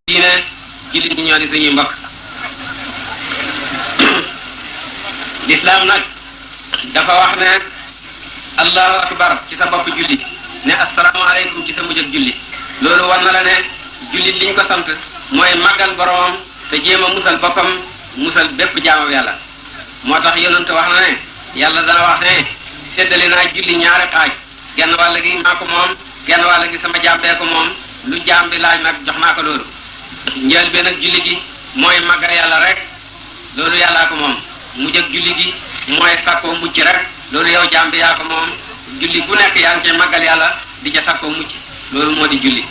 diine jullit ñi ñoo di suñuy mbokk. lislaam nag dafa wax ne allahu akbar ci sa bopp julli ne asalaamaaleykum ci sa mujj ak julli loolu war na la ne jullit liñ ko sant mooy màggal boromam te jéem a musal boppam musal bépp jaamam yàlla. moo tax yonent wax na ne yàlla dana wax ne séddale naa julli ñaari xaaj genn wàll gi maa ko moom genn wàll gi sama jaam bee ko moom lu jaam bi laaj nag jox naa ko loolu. njël bi nag julli gi mooy màggal yàlla rek loolu yàllaa ko moom mujj ak julli gi mooy sakkoo mucc rek loolu yow jaam bi yaa ko moom julli bu nekk yaa ngi cay màggal yàlla di ca sakkoo mucc loolu moo di julli.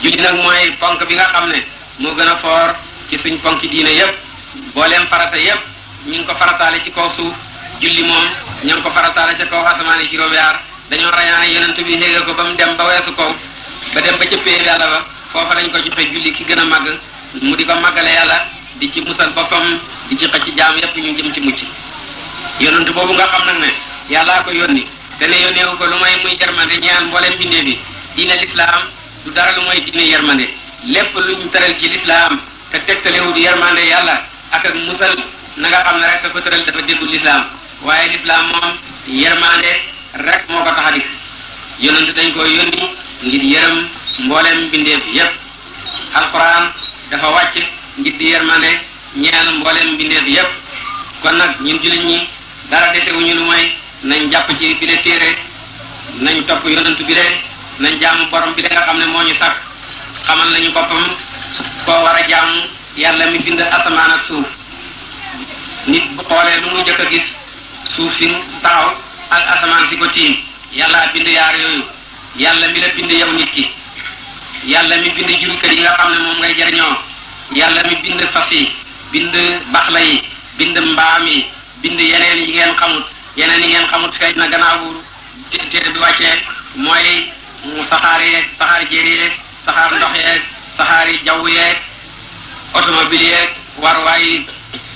julli nag mooy ponk bi nga xam ne moo gën a foor ci suñ ponki diine yépp booleem farata yépp ñu ngi ko farataale ci kaw suuf julli moom ña ngi ko farataale ca kaw asamaani juróom-yaar dañoo rañaane yonent bi xéegal ko ba mu dem ba weesu kaw ba dem ba cëppee yàlla ba foofa lañ ko joxe julli ki gën a màgg mu di ko màggale yàlla di ci musal boppam di ci xëcc jaam yépp ñu jëm ci mucc. yonent boobu nga xam nag ne yàllaa ko yónni te ne yónneewu ko lu may muy yermande ñaan mbooleem bindee bi diine lislaam du dara lu mooy diine yermande lépp lu ñu tëral ci lislaam te tegtalewu di yermande yàlla ak ak musal na nga xam ne rek dafa tëral dafa déggul lislaam waaye lislaam moom yermande rek moo ko tax a dikk yonent dañ ko yónni ngir yërëm mbooleem bindeef yépp alquran dafa wàcc ngir di yermande ñeel mbooleem bindeef yépp kon nag ñun jullit ñi dara desewuñu lu mooy nañ jàpp ci bi le téere nañ topp yonent bi le nañ jaamu borom bi le nga xam ne moo ñu sàkk xamal nañu boppam koo war a jaamu yàlla mi bind asamaan ak suuf nit bu xoolee lu mu njëkk a gis suuf si taxaw ak asamaan si ko tiim yàlla bind yaar yooyu yàlla mi la bind yow nit ki yàlla mi bind jurkat yi nga xam ne moom ngay jariñoo yàlla mi bind fas yi bind baxla yi bind mbaam yi bind yeneen yi ngeen xamut yeneen yi ngeen xamut feeñ na gannaaw bu téere bi wàccee mooy saxaar yeeg saxaar jéer yeeg saxaar ndox yeeg saxaari jaww yeeg automobile yeeg waruwaay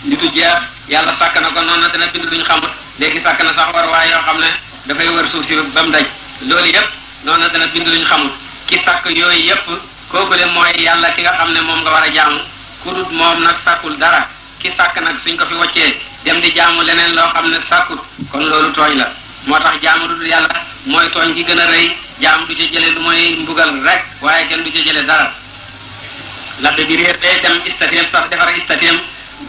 nitu jeex yàlla sàkk na ko noonu na dana bind luñ xamut léegi sàkk na sax waruwaay yoo xam ne dafay wër suuf si ba mu daj loolu yépp noonu na dana bind luñ xamut ki sàkk yooyu yépp kooku de mooy yàlla ki nga xam ne moom nga war a jaamu ku dut moom nag sàkkul dara ki sàkk nag suñ ko fi waccee dem di jaamu leneen loo xam ne sàkkut kon loolu tooñ la moo tax jaamu dul yàlla mooy tooñ gi gën a rëy jaam du ca jële lu mooy mbugal rek waaye kenn du ca jële dara labbe bi réer day dem istateem sax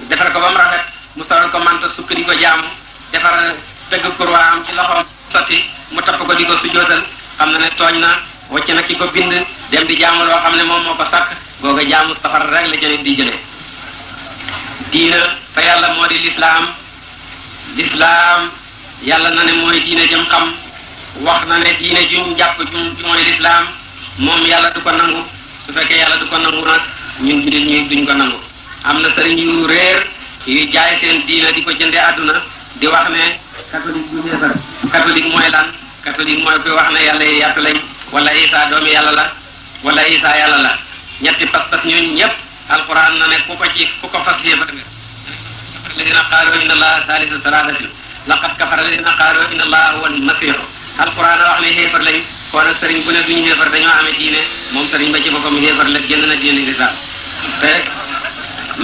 defar ko ba mu rafet mu solal ko manta sukk di ko jaamu defar tëgg kurwaam ci loxoom sotti mu topp ko di ko sujjóotal xam na ne tooñ na wacc na ki ko bind dem di jaamu loo xam ne moom moo ko sàkk googa jaamu safar rek la jëne di jële diina fa yàlla moo di lislaam yàlla na ne mooy diine jëm xam wax na ne diine juñ jàpp ju mooy lislaam moom yàlla du ko nangu su fekkee yàlla du ko nangu nag ñun jullit ñi duñ ko nangu am na sëriñ yu réer yu jaay seen diine di ko jëndee àdduna di wax ne catholique bu ñeefar catholique mooy lan catholique mooy koy wax ne yàlla yi yàtt lañ wala isa doomi yàlla la wala isa yàlla la ñetti pas-pas ñun ñëpp alquran na ne ku ko fas yéefar nga alladina qaalu inna allaha thalithu thalathatin laqad kafara alladina qaalu inna allaha huwa almasihu alquran wax ne xéefar lañ kon nag sëriñ bu ne duñu xéefar dañoo amee diine moom sëriñ ba ci boppam xéefar la génn na diine lislaam te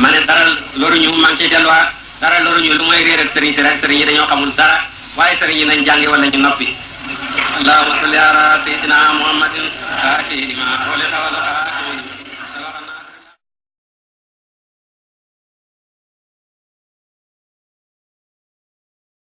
ma ne dara loruñu man ci delluwaat dara loruñu lu mooy réer ak sëriñ si rek sëriñ yi dañoo xamul dara waaye sëriñ yi nañ jàngi wala ñu noppi allahumma salli ala sayyidina muhammadin faatihi lima ughliqa wal